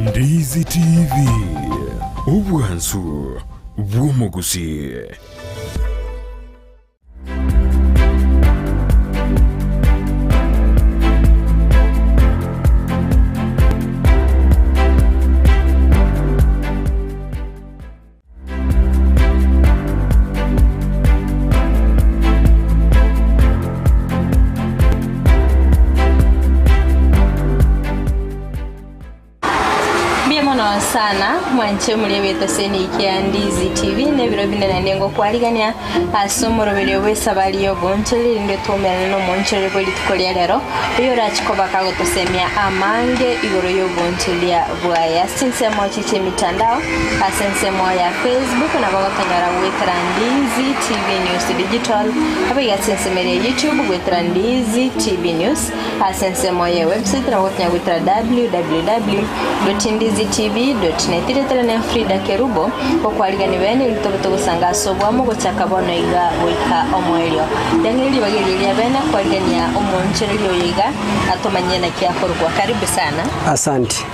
Ndizi TV, obwansu bw'omogusii. Mbuya mono sana mwanche muri ebetoseni kia Ndizi TV nebiro binde naende ngokwarigania ase omoroberio bw'esabari y'obonchoreri rinde twaumerane nomonchoreri bwe rituko ria rero oyo orache koba kagotosemia amange igoro y'obonchoria bwaye ase chinsemo echi chi'emitandao ase ensemo ya Facebook nabo gotonyora goetera Ndizi TV News Digital abo iga ase ensemo eria ya YouTube goetera Ndizi TV News Ase ensemo ye website nabo gotonya goetera www.ndizitv.net Rietera ne Frida Kerubo gokwarigani bene eri tobe togosanga ase oboamo gochaka bono iga goika omoerio. Riang'e ribaga erio ria bene kwarigania omoonchoreria oyo iga atomanyie naki akorokwa. Karibu sana. Asante.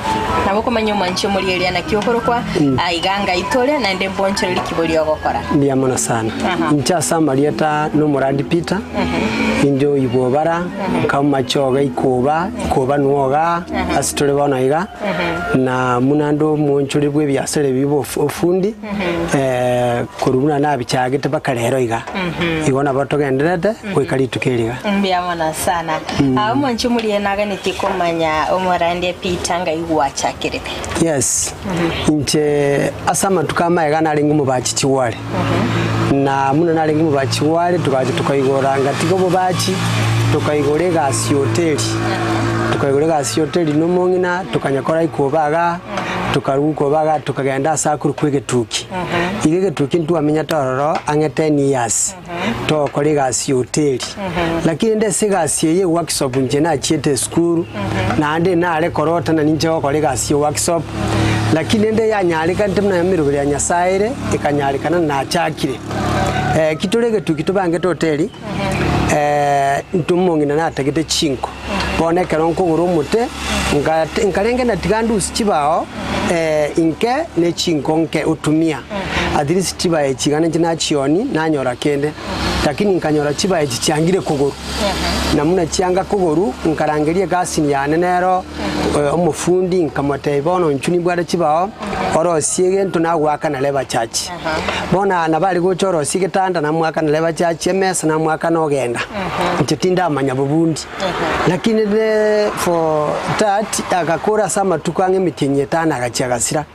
Nabo okomanya omwanchi omorieria naki okorokwa, aiga ngai tore, naende mbonchorerie ki boria ogokora. Mbuya mono sana. Aha. Inche ase amarieta nomorandi Peter, inche oibwobara, nkaumache oga ikoba, ikoba nwoga, ase tore bono iga, na buna nde omoonchoreri bwa ebiasara ebi bwa of- ofundi, korwa buna nabichagete mpaka rero iga. Igo nabo togendererete goika rituko eri iga. Mbuya mono sana. Ah, omwanchi omoria naganetie komanya omorandia Peter ngai gwachakerete. Yes, inche ase amatuko amaega narenge omobachi chigware, na buna narenge omobachi chigware togacha tokaigora ngatiga obobachi, tokaigora egasi ya hoteli, tokaigora egasi ya hoteli na omong'ina tokanyakora ikoba igaa, tokarwa ikoba igaa tokagenda ase akorokwa egetuki. Iga egetuki ntwamenyete ororo ang'e ten years. Togokora egasi ya hoteli, lakini rende ase egasi eye ya workshop inche nachiete esukuru, naende nare korota na ninche gokora egasi ya workshop, lakini rende yanyarekanete buna emeroberi ya Nyasaye ere, ekanyarekana nachakire. Eki tore egetuki tobangete hoteli, intwe omong'ina natagete chinko, bono ekero nkogora omote, nka nkarenge natiga ndusie chibao, inke ne chinko nke otumia. At least chibae echi iga ninche nachionia, nanyora kende, lakini nkanyora chibae echi chiangire kogoro. Na buna chianga kogoru, nkarangeria ecousin yane nero omofundi, nkamotebia bono inchuo nimbwate chibao, orosie egento nagoakana labour charge. Bono nabo are gocha orosie egetanda namoakana labour charge, emesa namoakana ogenda. Inche tindamanya bobundi. Lakini rende for that, agakora ase amatuko ang'e emetienyi etano agachia agasira.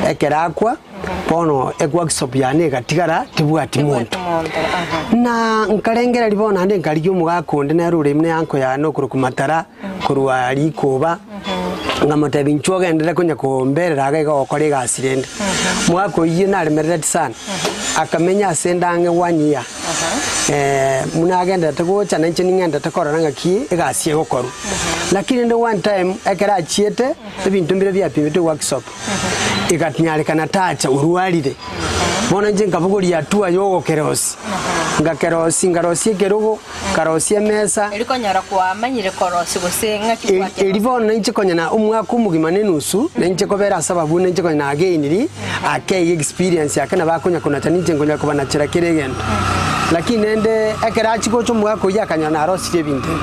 Ekero akwa, bono eworkshop yane egatigara tebwati monto. Na nkarengereria bono naende nkarigia omogaka onde nere ore ime na uncle yane okorokwa Matara, korwa rikoba, nkamotebia inchuo ogenderere konya komberera iga iga gokora egasi rende. Omogaka oyio naremerereti sana, akamenya ase ende ang'e one year, buna agendererete gocha nainche ning'endererete korora ng'aki egasi egokorwa. Lakini rende one time, ekero achiete. Ebinto mbire biapimetwe workshop, eganyarekana tacha orwarire. Bono inche nkabogoria hatua ya ogokerosia, ngakerosia, nkarosia ekerogo, nkarosia emesa. Eri konyora kwamanyire korosia gose ng'aki Eri gwakerosia? eri bono nainche konya na omwaka omogima na enusu, nainche kobera ase ababuna nainche konya nagainiri, ake iga experience ake nabo akonya konacha ninche nkonya kobanachera kera egento. Lakini rende ekero achia gocha omogaka oyio akanyora narosirie ebinto ebi.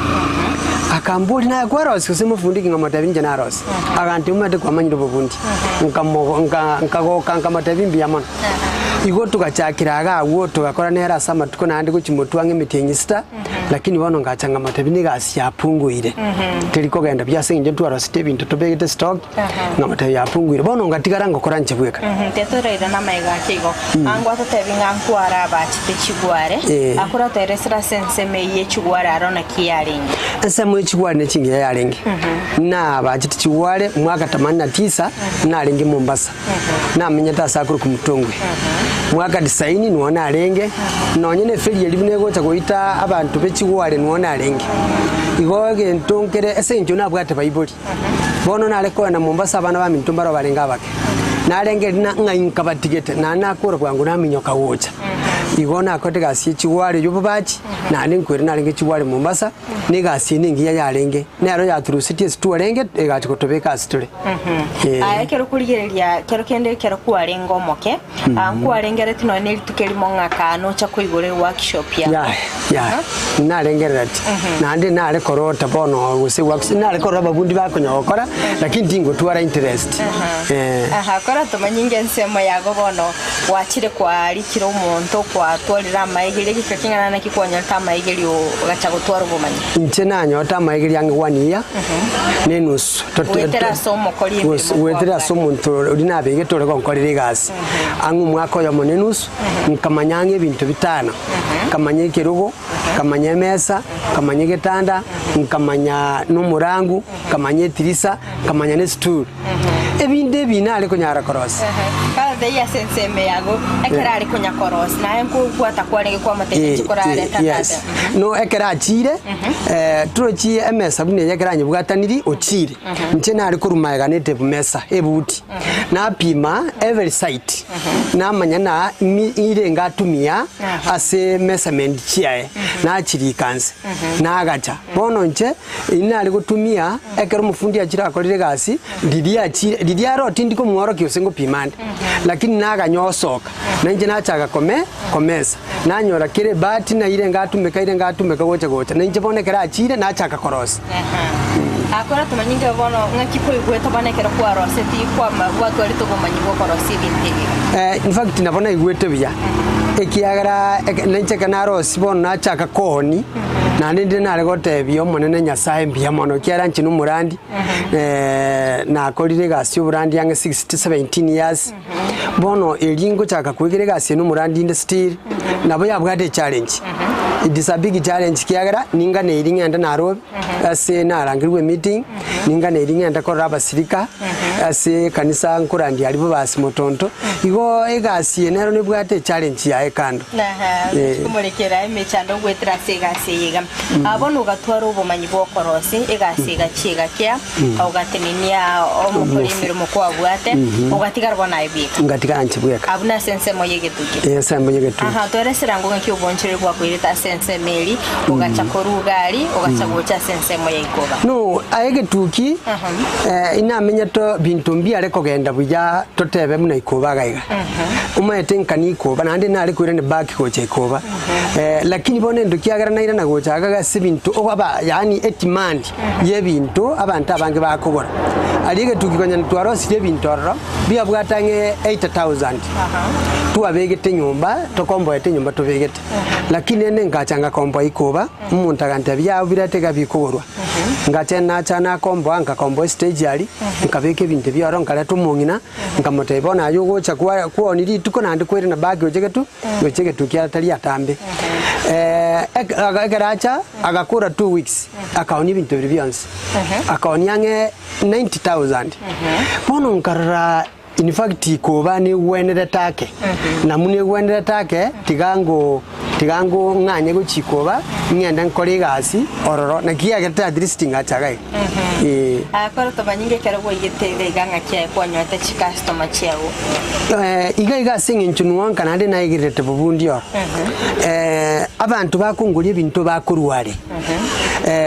Akamboria, naye kwarosia gose mofundi ki? Nkamotebia inche narosia. Agantebia omanyete kwamanyire obofundi. Nkamo nka nkagoka nkamotebia mbuya mono. Igo togachakera iga agwo togakora nere ase amatuko naende gochia motwe ang'e emetienyi sita, lakini bono ngacha nkamotebia na egasi yapunguire, teri kogenda buya ase eng'encho ntwarosete ebinto tobegete stock, nkamotebia yapunguire. Bono ngatigara ngokora inche bweka. Tetorairana amaiga ake igo. Ango atotebi ng'a nkware abachete chigware, Eh. akorateresera ase ensemo eyio ye chigware aro naki yarenge. Ensemo ye chigware ne chingiya yarenge. Nabachete chigware mwaka themanini na tisa narenge Mombasa. Namenyete ase akorokwa Mtongwe. Mwaka tisaini nigo narenge, nonye na eferi eria buna egocha goita abanto be chigware nigo narenge. Igo egento nkere ase eng'encho nabwate baibori. Bono nare kogenda Mombasa abana baminto mbaro barenge abake. Narenge riria ng'a nkabatigete, naende nakora bwango naminyoka gocha. Igo nakorete egasi ye chigware ya obobachi, naende nkwere narenge chigware Mombasa, na egasi eye nengiya yarenge, nero yaturusetie ase twarenge, egacha gotobeka ase tore. Eh. Aya ekero okorigereria kero kende ekero kwarenge omoke, ah, nkwarengeretie nonya na erituko erimo ng'a kaa nocha koigora eworkshop yao. Yaya, yaya, narengerereti, naende nare korota bono gose workshop, nare korora ababundi bakonya gokora, lakini tingotwara interest. Eh. Aha, kora tomanye inga ensemo yago bono gwachire kwarikire omonto kwatwarire amaegerio egeka king'ana naki kwanyorete amaegerio ogacha gotwara obomanyi. Inche nanyorete amaegerio ang'e one year na enusu. Goetera ase omokori emeremo Gose- goetera ase omonto oria nabegete ore gonkorera egasi. Ang'e omwaka oyomo na enusu, nkamanya ang'e ebinto bitano. Nkamanya ekerogo, nkamanya emesa, nkamanya egetanda, nkamanya na omorangu, nkamanya etirisa, nkamanya na esitool. Ebinto ebi nare konyara korosia. Kare ase ensemo yago, ekero are konya korosia, naye nkobwata kwarenge kwamotebia inche korareta Yes. tata. No ekero achiire, torochi emesa buna eye ekero anyebwataniri ochiire, inche nare korwa magega na etable mesa, ebuti, napima every side, namanya na mi irenge atumia ase measurement chiaye, nachirika nse, nagacha. Bono inche, inare gotumia ekero omofundi achire akorire egasi, riria achire riria aro tindi komworokia gose ngopima ande, lakini naganya osoka, na inche nachaka kome komesa, nanyora kera ebahati naire ngatumeka ire ngatumeka gocha gocha, na inche bono ekero achire nachaka korosia. Akora tomanye inche bono ng'aki koigwete bono ekero kwaroseti kwama gwatwarete obomanyi bwa okorosia ebinto ebi. Eh, in fact nabo naigwete buya, ekiagera eke nainche ekero narosia bono nachaka koonia, naende ndire nare gotebia Omonene Nyasaye mbuya mono ekiagera inche nomorandi, nakorire egasi ya oborandi ang'e 60 17 years, bono erio ngochaka koegera egasi eye nomorandi inde still, nabo yabwate echallenge, it is a big challenge ekiagera ninganeiri ng'ende Nairobi, ase narangerigwe emeeting, ninganeiri ng'ende korora abasirika, ase ekanisa nkorandia aria bobasi motonto, igo egasi eye nero nebwate echallenge yaye kando. Aha, Eh. komorekera emechando goetera ase egasi eye iga. Ah, bono ogatwara obomanyi bw'okorosia egasi egachia egakia, ogatenenia omokori emeremo kwabwate, ogatigara bono aye bweka. Ngatigara inche bweka. Abwo nase ensemo y'egetugi. Eh, ensemo y'egetugi. Aha, toeresera ango ng'aki obonchoreri bwakoirete ase ensemo eria, ogacha korwa iga aria, ogacha gocha ase ensemo ya ikoba. No, aye egetuki, eh, inamenyete binto mbiare kogenda buya totebe buna ikoba iga iga. Omanyete nkani ikoba, naende nare koirana back gocha ikoba. Lakini bono endo kiagera nairana gocha iga ase ebinto okoba yaani edemand ya ebinto abanto abange bakogora. Aria egetuki konya twarosirie ebinto ororo, biabwate ang'e 80,000. Twabegete nyomba, tokomboete enyomba tobegete. Lakini rende ngacha ngakomboa ikoba, omonto agantebia yao birete iga bikogorwa. Ngacha nacha nakomboa, nkakomboa estage aria, nkabeka ebinto ebi ororo, nkareta omong'ina. Nkamotebia, Bono aye ogocha kwa kwoni rituko naende koirana back gocha egetu gocha egetu kia tari atambe. Ek aga ekero acha, agakora 2 weeks, akaonia ebinto biria bionsi. Akaonia ang'e 90,000. Bono nkarora in fact koba negwenerete ake, na buna egwenerete ake, tiga ngo tiga ngo ng'anye gochia koba, ng'ende nkore egasi ororo, naki kiagerete at least ngacha iga iga. Eeh. Aya kore tomanyinga ekero gwaigete iga iga ng'aki aye kwanyorete chicustomer chiago. Iga iga ase eng'encho nwonka naende naegererete bobundi oro. Abanto bakongoria ebinto bakorwa are,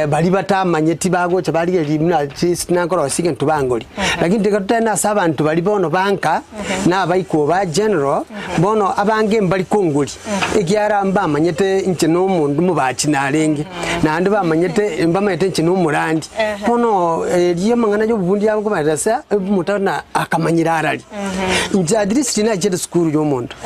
baria batamanyeti bagocha barigereria buna chinsi nakorosia egento bangoria. Lakini tiga totebe ase abanto baria bono banka, na abaikwo ba general, bono abange mbari kongoria, ekiagera mbamanyete inche na omonto omobachi narenge, naende bamanyete mbamanyete inche na omorandi. Bono erio amang'ana ya obobundi akobaresa, omonto na akamanyire arari. Inche at least tinachiete sukuru ya omonto,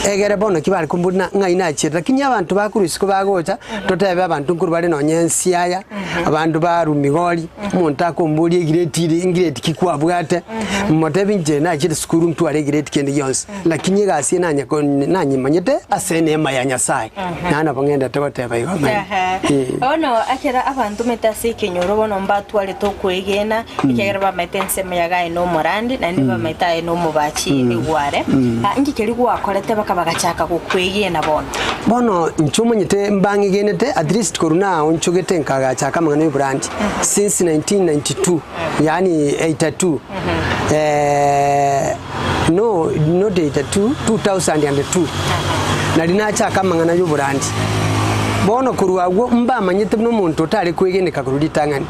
egere bono ki bare kombori na ng'ai nachiete, lakini abanto bakorwa isiko bagocha, totebe abanto nkorwa bare nonye Siaya, abanto ba Rumigori, omonto akomboria egrade ere engrade ki kwabwate, motebi inche nachiete sukuru ntware egrade kende gionsi, lakini egasi eye nanye ko nanyemanyete ase eneema ya Nyasaye, naende nabo ng'endete goteba igo amen. Eh. Bono ekero abantomete ase ekenyoro bono mbatwarete okwegena, ekiagera bamaete ensemo yago aye nomorandi, naende bamaete aye nomobachi egware. Ah, inki keria gwakorete baka bagachaka gokwegena bono? Bono inche omanyete mbang'egenete at least korwa naonchogete nkagachaka amang'ana ya oborandi since 1992 yaani 82. No, not 82, 2002, nari nachaka amang'ana y'oborandi. Bono korwa agwo mbamanyete buna omonto otare kwegeneka korwa ritang'ani,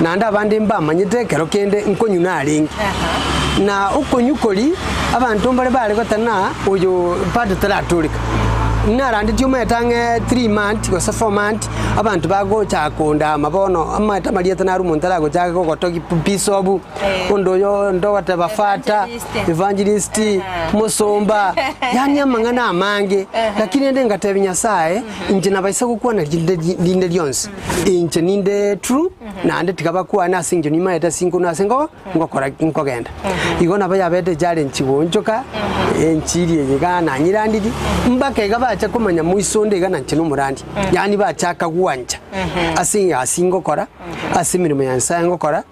naende abande mbamanyete ekero kende nkonywa narenge. Na okonywa koria, abanto mbare bare goteba ng'a oyo bado taratoreka. Narandetie omanyete ang'e 3 months gose 4 months, abanto bagochaka kondama bono, omanyete amarieta naro omonto aragochake gogotogia bisobu. Onde oyo onde ogoteba fata, evangelist, mosomba, yaani amang'ana amange. Lakini rende ngatebia Nyasaye, inche nabaisa gokwana rinde rinde rionsi, inche ninde true, naende tiga bakwane ase eng'encho nimaete ase inkono ase nko ngokora nkogenda. Igo nabo yabete echallenge goonchoka, enchiri eye iga nanyirandirie, mpaka iga bacha komanya moiso onde iga nanche nomorandi, yaani bachaka gwancha ase egasi ngokora. Ase emeremo ya Nyasae ngokora,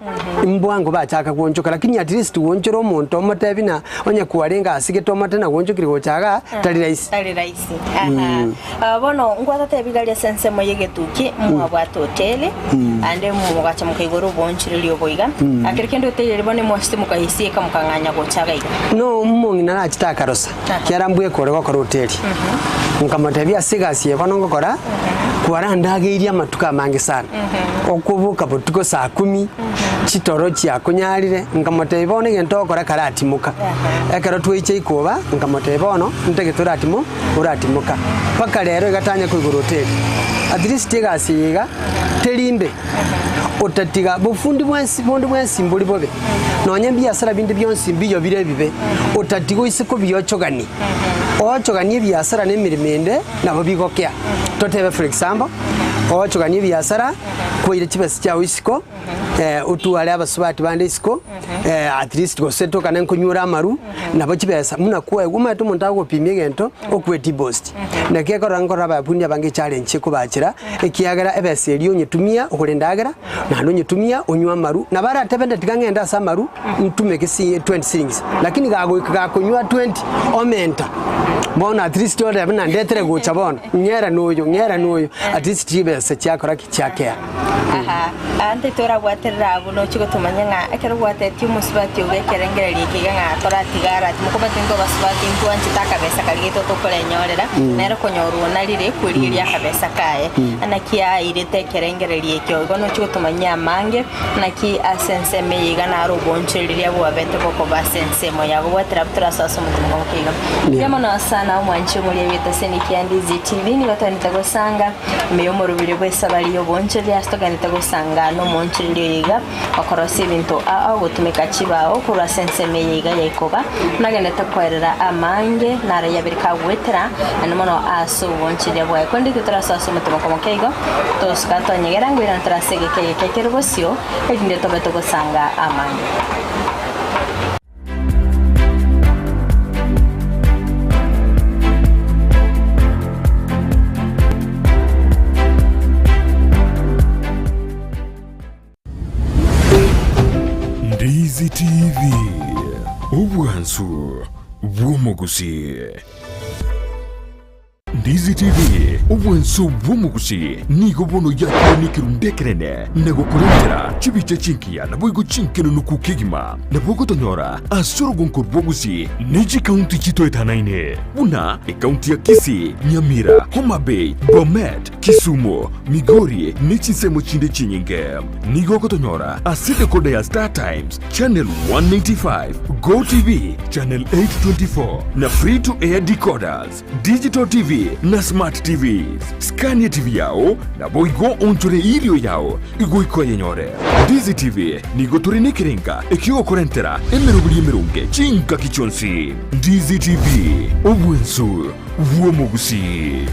mbwango bachaka gwonchoka, lakini at least gwonchora omonto omotebi na onye kwarenge ase gete omote na gwonchokire gocha igaa, tari rahisi. Tari rahisi. Aha. Ah, bono ngwatatebi gari ase ensemo y'egetuki mwabwate hoteli ande mogacha mokaigora obonchoreri obo iga akere kende hoteli eria bono emwachete mokaisieka mokang'anya gocha iga iga. No omong'ina arachete akarosa, kiara mbwekore gokora hoteli. Nkamotebia ase egasi eye bono ngokora, kwarandageirie amatuko amange sana. Okoboka botuko saa kumi, chitoro chiakonyarire, nkamotebia bono egento ogokora karatimoka. Ekero twaicha ikoba, nkamotebia bono, ntagete oratimo oratimoka. Mpaka rero iga tanya koigora hoteli. At least egasi eye iga, teri mbe, otatiga bofundi bwensi bonde bwensi mbori bobe, nonye ebiasara binde bionsi mbiyo bire ebibe, otatiga oise kobiochogania. Oochoganie ebiasara na emeremo ende, nabo bigokea. Totebe for example, oochoganie ebiasara, kwaire chibesa chiao isiko, otware abasubati bande isiko, at least gose tokane nkonywa amaru, nabo chibesa buna kwaegwa, omanyete omonto agogopimia egento, okwe deposit. Naki ekorora nkorora ababundi abange echallenge ekobachera, ekiagera ebesa eria onyetumia ogore endagera, naende onyetumia onywe amaru, nabo aratebe nde tiga ng'ende ase amaru, ntumeke si 20 shillings, lakini gagoika gakonywa 20, omenta, bono at least orebe buna ndetere gocha bono, ng'era noyo, ng'era noyo, at least chibesa chiakora ki? Chiakea. Aha, ante torabwaterere abwo nochie gotomanya ng'a ekero gwatetie omosubati ogo ekerengererio eke iga ng'a toratiga arati mokobati intwe abasubati ntwanchete akabesa karia gaito tokorenyorera, nere konyorwa onarire kwerigeria akabesa kaye. Naki airete ekerengererio ekio igo nochie gotomanyia amange, naki ase ensemo eye iga naro obonchoreria bwabete bokoba ase ensemo yabo. Bwatera abwo torasoe ase omotengo moke iga. Mbuya mono sana omwanchi omoria bwete ase Nicky and Dizzy TV, nigo togendete gosanga Ime y'omorobiri bw'esabari y'oboonchoreria ase togenderete gosanga nomoonchoreria oyo iga, okorosia ebinto ao gotumeka chibao korwa ase ensemo eye iga ya ikoba, nagenderete koerera amange naro yabere kagoetera, naende mono ase oboonchoreria bwaye. Korende intwe torasoe ase omotomoko moke igo, tosuka tonyegera ngoirana tore ase egeka egeke kere bosio, erinde tobe togosanga amange. Ndizi TV, obwansu bw'omogusi. Ndizi TV, obwansu bw'omogusi, nigo bono yakire nekerundu ekenene na gokorentera chibicha chingiya naboigo chinkenunuku kegima. Nabo ogotonyora ase orogonko rw'ogusi ne chikaunti chitoetanaine buna ekaunti ya Kisii, Nyamira, Homa Bay, Bomet, Kisumu, Migori ne chinsemo chinde chinyinge. Nigo ogotonyora ase decoder ya Star Times, Channel 195, Go TV, Channel 824 na Free to Air decoders, Digital TV na Smart TVs. Skania TV yao naboigo onchore erio yao igoika oyenyore. Ndizi TV nigo tore nekerenga ekiogokorentera emeroberi emeronge chingaki chionsi. Ndizi TV, obwensu bw'omogusii.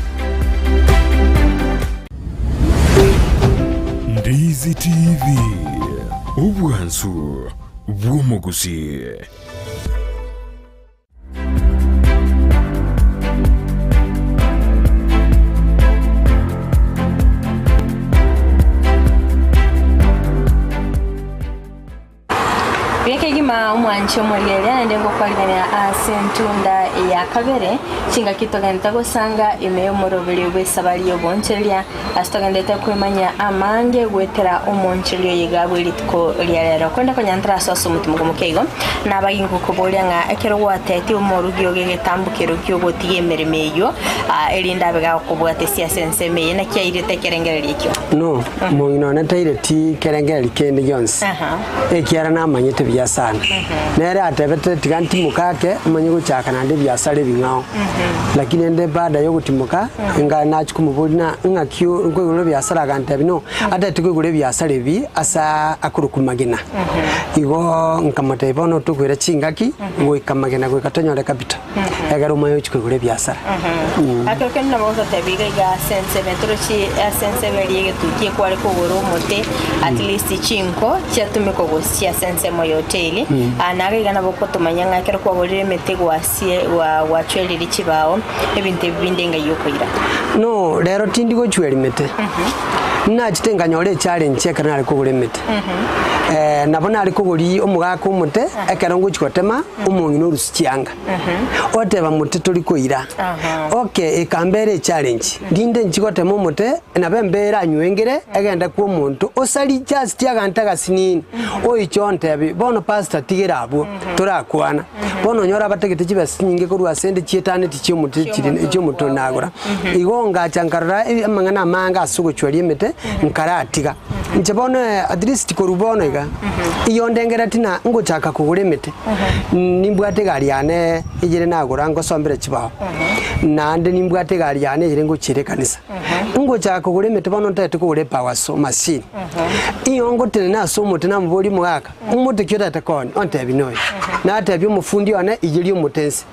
Ndizi TV, obwansu bw'omogusii. Buya kegima omwanchi omorigereria naende ngokwarigania ase entunda ya kabere. Chingaki togente gosanga ime y'omoroberio bw'esabari y'oboonchoreria, ase togendete kwemanyia amange goetera omoonchoreria oyo iga bwe rituko ria rero. Korende konya ntarasoa ase omotimoko moke igo, nabagia ngokoboria ng'a ekero gwatetie omorugi ogo egetambokero ki'ogotiga emeremo eyio, erinde abe gakobwatesia ase ensemo eye, naki airete ekerengererio ekio? No, omong'ina one taireti kerengererio kende gionsi, ekiagera namanyete buya sana. Nere atebete, Tiga ntimoke ake, manye gochaka naende ebiasara ebing'ao. Lakini rende baada ya ogotimoka, enga nachia komoboria na ng'aki nkoigora ebiasara agantebia no, atagete koigora ebiasara ebi ase akorokwa Magena. Igo nkamotebia bono tokoira chingaki goika Magena goika tonyore capital, egere omanye gochia koigora ebiasara. Ekero kende nabo ogototebia iga iga ase ensemo torochi ase ensemo eria egetuki ekware kogora omote at least chinko chiatumekwa gosia ase ensemo ya hoteli. Naga iga nabo okotomanya ng'a ekero kwagorire emete gwasie gwachweriri chibao ebinto ebi binde ng'ai okoira. No, rero tindi gochweria emete. Nachete nkanyora echallenge ekero nare kogora emete. Nabo nare kogoria omogaka omote ekero ngochia gotema omong'ina orusia chianga. Oteba mote tori koira. Okay, ekambera echallenge. Rinde nchi gotema omote, nabo embere anywengere, egende kwa omonto, osari just aganto agasinini, oiche ontebi, bono pastor tigera abwo, torakwana. Bono onyore abatagete chibesa chinyinge korwa ase ende chietaneti chia omote chiri chia omote one nagora. Igo ngacha nkarora amang'ana amange ase ogochwaria emete, nkaratiga. Inche bono at least korwa bono iga, iyo ndengereti na ngochaka kogora emete, nimbwate egari yane eyere nagora ngosombera chibao, naende nimbwate egari yane eyere ngochiera ekanisa. Ngochaka kogora emete bono ntagete kogora epower saw machine, iyo ngotenena ase omote namoboria omogaka, omote ki otagete koonia? Ontebia noyo. Natebia omofundi one, iyeria omote inse.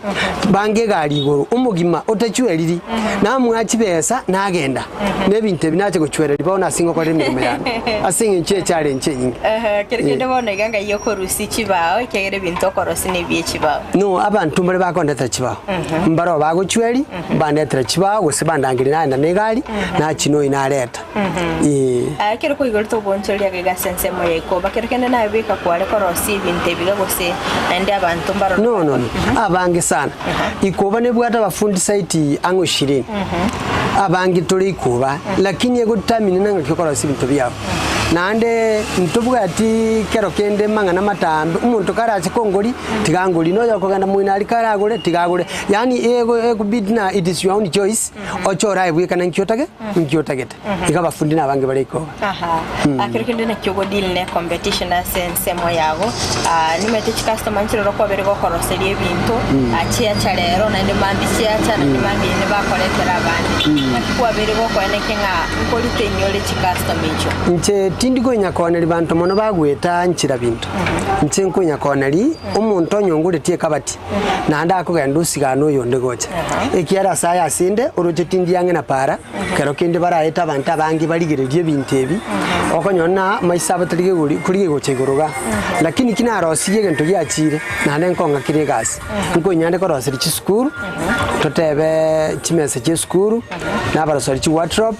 Banga egari igoro, omogima otachweriri, namoa chibesa, nagenda. Na ebinto ebi nache gochwereria bono ase ngokorera emeremo yane, ase eng'encho y'echallenge enyinge. Ehe, kero kende bono iga ngai okorusia chibao, ekiagera ebinto okorosia nebie chibao. No, abanto mbare bakondetera chibao, mbaroo bagochweria, bandetera chibao gose bandangeria nagenda na egari, nachia noyo nareta. Ee. Aya ekero kwaigorete oboonchoreria iga ase ensemo ya ikoba, kero kende nabeka kware korosia ebinto ebiga gose naende abanto mbarore No, no, no. Abange sana. Ikoba nebwate abafundi saiti ang'e ishirini. Abange tore ikoba, lakini egodetermine nang'aki okorosia ebinto biao. Naende ntobwati kero kende mang'ana matambe, omonto karache kongori, tiga angori, na oyokogenda moino aria karagore, tiga agore. Yaani ego ekobidi na it is your own choice, ochore aye bweka na nki otage, nki otagete. Iga abafundi nabange bare ikoba. Aha. Kero kende naki ogodeal ne competition ase ensemo yago. Ah, nimanyete chicustomer nchiroro kwabere gokoroseria ebinto, ah, chiacha rero naende mambia chiacha naende mambia ende bakoretera abande. Naki kwabere gokoenekia ng'a nkoretain ore chicustomer echio? Inche tindi konya kooneria banto mono bagoeta nchera binto. Inche nkonya kooneria omonto onyongoretie ekabati. Naende akogenda osigana oyonde gocha. Ekiagera ase aya asende oroche tindi ang'e na para, kero kende baraete abanto abange barigererie ebinto ebi, okonyora na amaiso abo tari gegori korigia gocha igoro igaa. Lakini ki narosirie egento giachire, naende nkong'akera egasi. Nkoinyande ande koroseria chisukuru, totebe chimesa chia esukuru, nabaroseria chiwardrobe,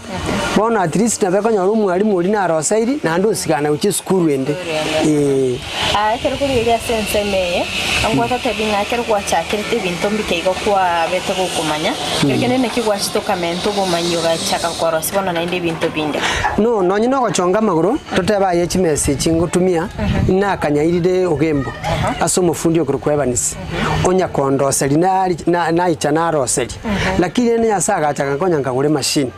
bono at least nabo ekonyora omwalimu oria naroseiri, naende osigana gochia esukuru ende, eh. Aa, ekero korigereria ase ensemo eye, ngwatotebi ng'a ekero gwachakerete ebinto mbike igo kwabete gokomanya, ekero kende naki gwachete okamenta obomanyi ogachaka korosia bono naende ebinto binde. No, nonye nogochonga amagoro, totebe aye chimesa echi ngotumia, nakanyairire ogembo ase omofundi okorokwa Evans, onya kondoseria nari na naicha naroseria. Lakini rende Nyasae agacha agankonya nkagora emachine.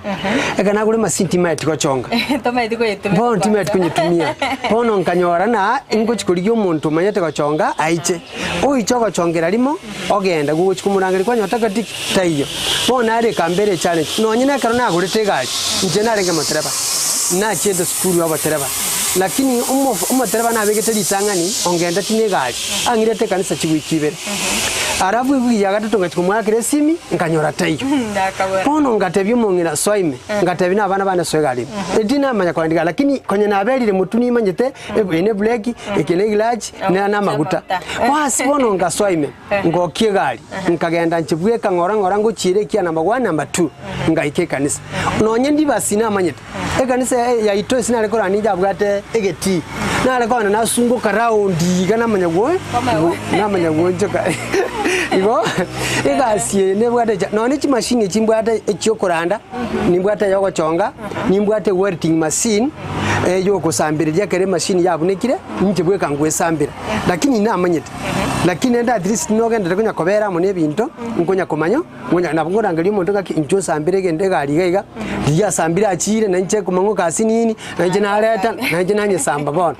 Ekero nagora emachine timaeti gochonga. Tomaeti koyetumia Bono timaeti konyetumia. Bono nkanyora na ngochi korigia omonto omanyete gochonga aiche. Oiche ogochongera rimo, ogenda gogochi komorangeria kwanyora takati ki? Taiyo. Bono nare ekambera echallenge. Nonye na ekero nagorete egari, inche narenge motereba, nachiete sukuru ya obotereba. Lakini omo omotereba nabegete ritang'ani ongendetie na egari, ang'irete ekanisa chiwiki ibere. Alafu ewiki ya gatato ngachia komoakera esimi, nkanyora taiyo. Bono ngatebia omong'ina, Soa ime, ngatebia na abana bane soa egari ime. Eri tinamanya kogenda igari, lakini konya naberire motwe nimanyete eye ne ebreki, eke ne eglach, na na amaguta. Basi bono ngasoa ime, ngokia egari, nkagenda inche bweka ng'ora ng'ora ngochiera ekia number one, number two, ngaika ekanisa. Nonye ndibasi namanyete. Ekanisa yaito ase nare korora ninche abwate egetii. Nare kogenda nasungoka round iga namanya gwo namanya gwonchoka. Igo, egasi eye nebwate echa nonye chimashini echi mbwate echiokoranda, nimbwate eyogochonga, nimbwate welding machine, eyogosambereria ekero emashini yabunekire, inche bweka ngoesambera. Lakini namanyete, lakini rende at least nogenderere konya kobera amo na ebinto, nkonya komanya. Nonya nabo nkorangeria omonto ng'aki inchuo osambere egento egari iga iga, riria asambire achiire na inche komang'oka ase nini, na inche nareta, na inche nanyesamba bono.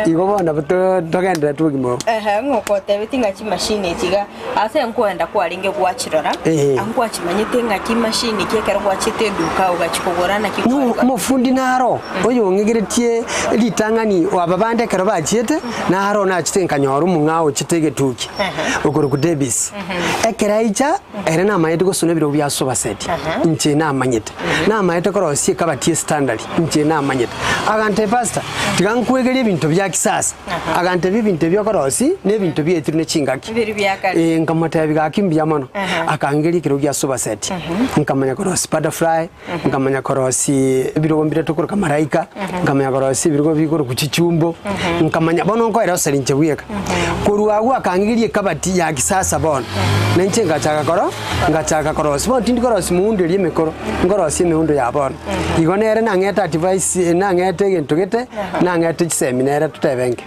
Igo bono nabo to togendererete obogima obo. Ehe, ng'a okotebetie ng'a chimashini echi iga, ase nkoenda kwarenge gwachirora, Ehe. abwo gwachimanyete ng'aki mashini ki ekero gwachete eduka ogachia kogora naki No kwarigora. omofundi naro, oyong'egeretie ritang'ani aba bande ekero bachiete, naro nachete nkanyora omong'ao ochete egetuki, okorokwa Davis. Ekero aicha, ere namanyete gosuna ebirogo bia sobaseti, inche namanyete. Namanyete korosia ekabati estandard, inche namanyete. Agantebia, Pastor, tiga nkwegerie ebinto bia kisasa. Agantebia ebinto ebi okorosia, na ebinto biaetirwe ne chingaki. Biri bia kare. Eh, nkamotebia gaki mbuya mono. Akangeria ekerogo gia sobaseti, nkamanya korosia butterfly, nkamanya korosia ebirogo mbire tokoroka malaika, nkamanya korosia ebirogo bikorokwa chichumbo, nkamanya bono nkoeroseria inche bweka. Korwa agwo akangigeria ekabati ya kisasa bono, na inche ngachaka koro ngachaka korosia. Bono tindi korosia moundo eria emekoro, nkorosia emeundo ya bono. Igo nere nang'ete advice nang'ete egento gete, nang'ete chisemi nere totebe nke.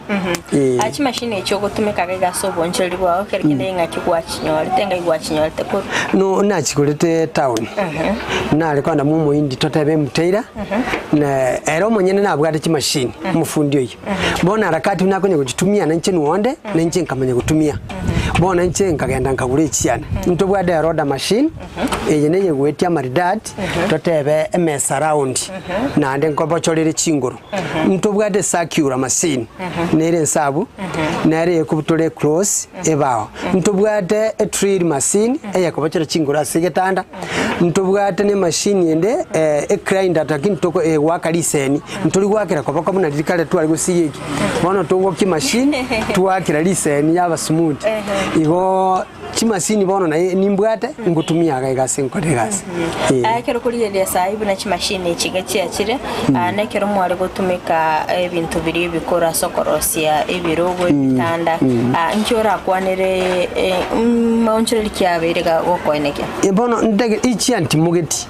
Eh. Ah, chimashini echi ogotumeka iga ase obonchoreri bwao kero kende ng'aki gwachinyorete ngai gwachinyorete korwa? No nachigorete town nare kogenda mwa omohindi totebe emtaira na ere omonyene nabwate chimashini omofundi oyio. Bono harakati buna akonya gochitumia na inche nonde na inche nkamanya gotumia. Bono inche nkagenda nkagura echiane. Ntobwate eroda machine eye neye goetia amaridadi totebe emesa round naende nkobochorere chinguru. Ntobwate ecircular machine nere ensabu nere ekobutora eclose ebao. Ntobwate edrill machine eyekobochora chinguru ase egetanda, ntobwate na emachine ende egrinder lakini toko egoaka riseni, ntori goakera koboko buna riria kare tware gosiga eki, bono togokia emachine twaakera riseni yaba smooth. Igoo Chimasini bono naye nimbwate, ngotumia iga iga ase nkore egasi. Eh. Aya ekero okorigereria saii buna chimashini echi iga chiachire, aa nekero mware gotumeka ebinto biria ebikoro ase okorosia ebirogo, ebitanda, aa inki orakwanere maonchoreri ki abeire iga gokoenekia? Eh, bono ntagete ichiantimogeti,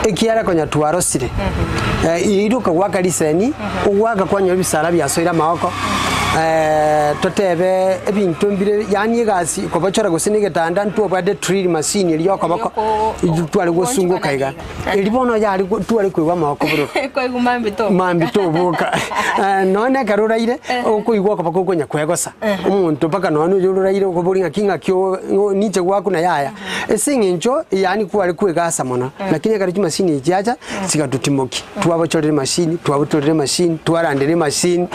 ekiara konya twarosire, eh, iroka goaka riseni, Ogoaka kwanyora ebisara biasoire amagoko, totebe ebinto mbire yaani egasi kobochora gose na egetanda ntwabwate drill machine eria yokoboko tware gosungoka iga. Eria bono yare tware koigwa amagoko bororo. Koigwa mambia toboka. Mambia toboka. Nonya na ekero oraire, okoigwa okoboko okonya kwegosa, omonto mpaka nonya oyo ororaire okoboria ng'aki ng'aki oo ninche gwakuna yaya. Ase eng'encho yaani kware kwegasa mono, lakini ekero chimashini echi chiacha, chigatotimokia. Twabochorire emashini, twabutorire emashini, twarandire emashini,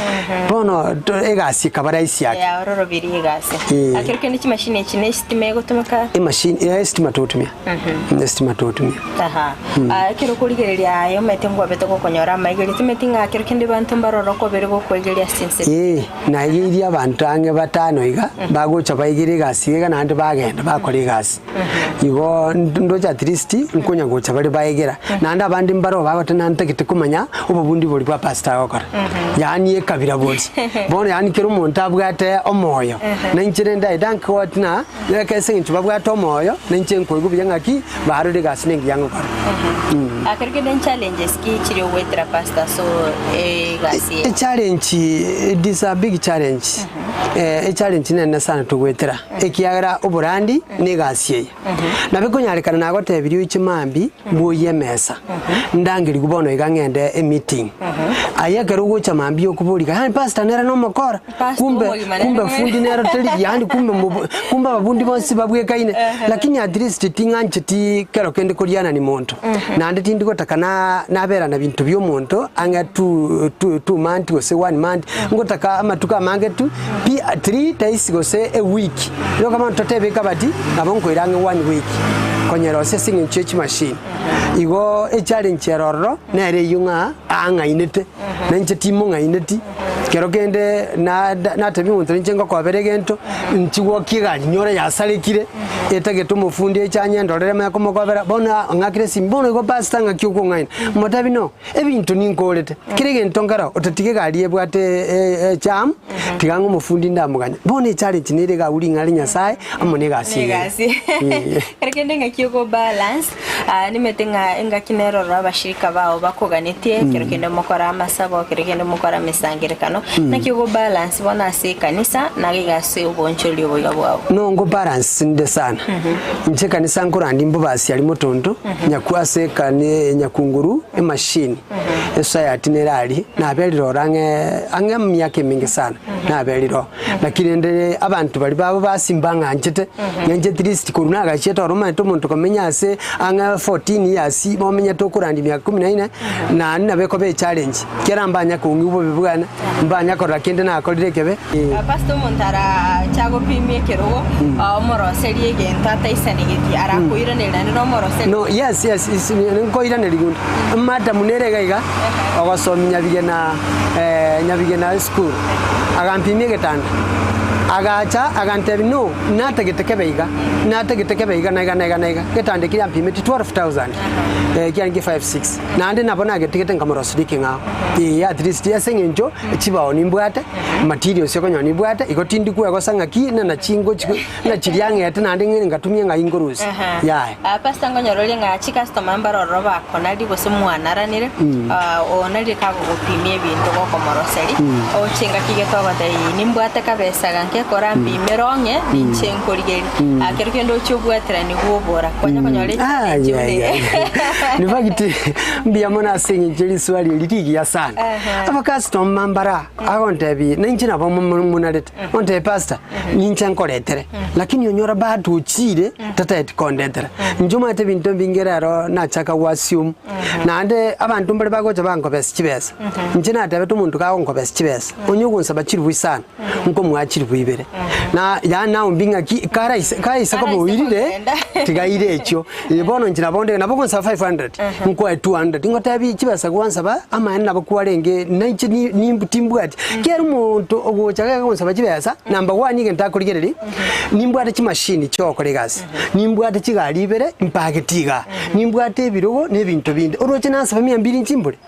bono to egasi ekaba rahisi ake. Yaororobirie egasi. Eh. Ekero kende chimashini echi ne esitima egotumeka. Emashini, eh, esitima togotumia, esitima togotumia. Aha. Ah, ekero okorigereria aye omanyete ngwabete gokonyora amaigerio, timeti ng'a kero kende banto mbaroro okobere gokoigeria ase chinse. Ee, naigeirie abanto ang'e batano iga, bagocha baigere egasi iga naende bagenda bakora egasi. Igo ndoche at least nkonya gocha bare baegera. Naende abande mbaro bagoteba ntagete komanya obobundi boria bwa pastor agokora. Yaani ekabira boria. Bono yaani kera omonto abwate omoyo, na inche rende I thank God ng'a eke ase eng'encho babwate omoyo, na inche nkoigwa buya ng'aki barore egasi nengiya ngokora. Ekero kende challenges ki chiri ogoetera pastor ase egasi eye? Echallenge, it is a big challenge. Echallenge nene sana togoetera. Ekiagera oborandi negasi eye. Nabo ekonyarekana nagotebirie oiche mambia bwoyie emesa, ndangerigwe bono iga ng'ende emeeting. Aye ekero ogocha mambia okoboria iga, yaani pastor nere nomokora? Pastor Kumbe omogima nere kumbe mwene. fundi nero teri yaani kumbe mobo kumbe ababundi bonsi babwekaine. Lakini at least ting'ancheti kero kende korianani monto. Naende tindi gotaka na naberana binto bia omonto ang'e two two two month gose one month, ngotaka amatuko amange tu. Pi 3 days gose a week, nigo bono totebe ekabati nabo nkoira ang'e one week konyerosia ase eng'encho ye chimashini. Igo echallenge ere ororo nere eyio ng'a ang'ainete, na inche timong'aineti. Kero kende na natebia omonto ninche ngokobera egento, nchigwokie egari nyore yasarekire, etagete omofundi aiche anyendorere manye komokobera, bono ang'akere esimi, bono igo pastor ng'aki okong'aina? Motebi no, ebinto ninkorete, kera egento nkero, otatiga egari ebwate ejam, tiga ng'a omofundi ndamoganye. Bono echallenge nere iga agwo ring'ana ria Nyasaye, amo na egasi eye. Negasi. Kero kende ng'aki ogo balance, ah, nimanyete ng'a engaki nere ororo abashirika bao bakoganetie, kero kende mokore amasabo, kero kende mokore emesangerekano, naki ogo balance bono ase ekanisa, na iga ase obonchoreri oboiga bwao. No ngo balance nde sana. Inche ekanisa nkorandia mbobasi aria motonto, nyakwa ase ekani nyakunguru, emachine, esociety nere aria, naberire oro ang'e ang'e emiaka eminge sana, naberire oo. Naki rende abanto baria babo basi mbang'anchete, ninche at least korwa nagachiete oro omanyete omonto komenya ase ang'e 14 years, momenyete okorandia emiaka kumi na ine, naende nabo ekoba echallenge, ekiagera mbanya kong'igwa bobe bwane, mbanya korora kende nakorire ekebe. Pastor omonto arache agopimie ekerogo, omoroserie egento ataisanegeti, arakoiraneria naende nomoroserie? No, yes, yes, is nkoiraneria onde. Madam nere iga iga, ogosomia Nyabigena Nyabigena esukuru, agampimia egetanda, agacha agantebia no, natagete kebe iga, natagete kebe iga na iga na iga na iga, egetanda ekeria ampimeti 12,000, kiarenge five six. Naende nabo nagetigete nkamoroseria ekeng'ao, ee at least ase eng'encho chibao nimbwate, materials okonyora nimbwate, igo tindi kwegosa ng'aki na nachi ngochi Ng'a chiria ang'ete naende ng'ende ngatumia ng'ai nkorusia. Yaya. Ah, Pastor nkonyora orie ng'a chicustomer mbare ororo bakonaria gose mwanaranire, ah, onarie kagogopimia ebinto gokomoroseri, oche engaki gete ogotebia nimbwate kabesa ganke korampimere ong'e ninche nkorigerie. Ah, kero kende oche obwaterani bw'obora, kwanya konyora echallenge Ai, ai, ai. buna In fact, mbuya mono ase eng'encho riswali eri rigiya sana. Abacustomer mbara agontebia, nainche nabo monarete. Ontebie pastor, ninche nkoretere, lakini onyora bado ochire tataeti kondetera. Inche omanyete ebinto ebinge rero nachaka go assume, naende abanto mbare bagocha bankobesa chibesa, inche natebete omonto kagonkobesa chibesa, onye ogonsaba chiribu isano, nkomoa chiribu ibere. Na yaani naombia ng'aki karaise kaise koba Karaise oirire, kogenda. tiga aire echio. Ee bono inche nabo onde nabo ogonsaba 500, nkoe 200, ngotebie chibesa gwansaba, amaene nabo kwarenge nainche ni nimbu timbwati. Kera omonto ogocha iga agonsaba chibesa, number one egento akorigereria, nimbwate chimashini chiogokora egasi, nimbwate chigari ibere mpageti igaa, nimbwate ebirogo na ebinto binde, oroche nansaba mia mbiri nchimbore?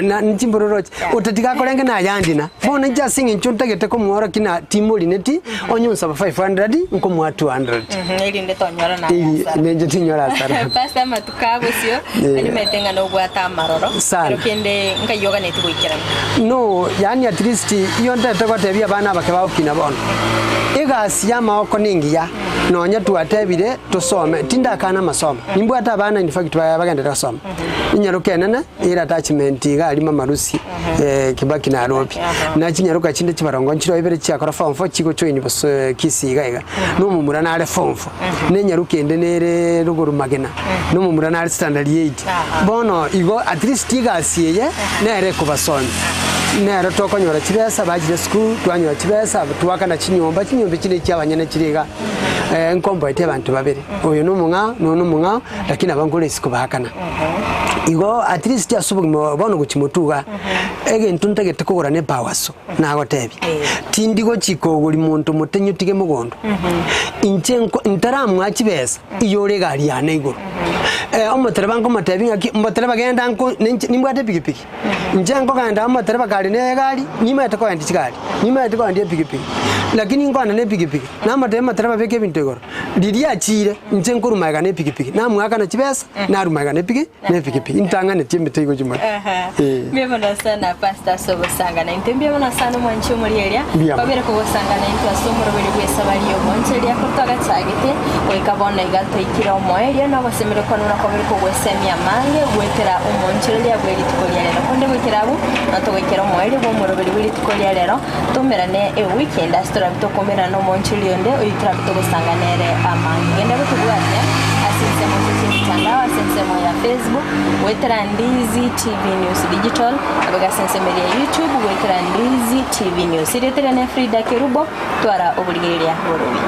Na nchimbore oroche? Otatiga akorenge nayandina, bono inche ase eng'encho ntagete komoorokia na timorineti, onye onsaba 500 nkomoa 200. Erinde tonyora na Eri- hasara. nenche tinyora hasara. Pastor amatuko abosio Yeah. animete ng'a nobwate amaroro Sana. kero kende nkayoganeti goikerana. No, yaani at least iyo ntete gotebia abana abake bagokina bono, egasi y'amaoko nengiya, nonya twatebire tosome, tindakana amasomo, nimbwate abana in fact bagenderete gosoma, inyaroka enene ere attachment iga aria mama Lucy Kibaki Nairobi, na chinyaroka chinde chibarongo nchiroo ibere chiakora form four chigojoin boso Kisii iga iga, na omomura nare form four, na enyaroka ende nere rogoro Magena, na omomura nare standard eight. Bono igo at least egasi eye nere ekobasomia, nero tokonyora chibesa bachire esukuru, twanyora chibesa, twakana chinyomba, chinyomba echi ne chia abanyene chire igaa, nkomboete abanto babere, oyo na omong'ao na oyo na omong'ao, lakini aba nkore isiko baakana. Igo at least ase obogima obo bono gochia motwe igaa, egento ntagete kogora ne ebawaso, nagotebia, tindi gochia kogori monto motenyi otige mogondo, inche nko ntaramoa chibesa, iyore egari yane igoro. Omotereba nkomotebia ng'aki, omotereba genda nko ninche nimbwate epikipiki, inche nkogenda omotereba kare na egari, nimanyete koendia chigari, nimanyete koendia epikipiki, lakini nkogenda na epikipiki, namotebia omotereba beka ebinto igoro. Riria achiire, inche nkorwa magega nepikipiki, namoakana chibesa, narwa magega nepiki nepikipiki, ntang'anetie emete igo chimore. Eh. Mbuya mono sana Pastor ase ogosanga naintwe. Mbuya mono sana omwanchi omorieria. Mbuya mono. Kwabere kogosanga naintwe ase omoroberi bw'esabari y'oboncheria korwa twagachagete goika bono iga twaikire omoerio na ogosemeria kwane buna kwabere kogwesemia amange goetera omoonchoreria bwe rituko ria rero. Konde goikera abwo, natogoikera omoerio bw'omoroberi bwe rituko ria rero. Toumerane ewiki ende ase torabe tokomerana nomoonchoreri onde oyio torabe togosanga nere amange. Genda gotobwatia ase ensemo ase chi'emitandao ase ensemo ya Facebook goetera Ndizi TV News Digital, naboigo ase ensemo eria ya YouTube goetera Ndizi TV News. Erieta riane Frida Kerubo, twara oborigereria borubi.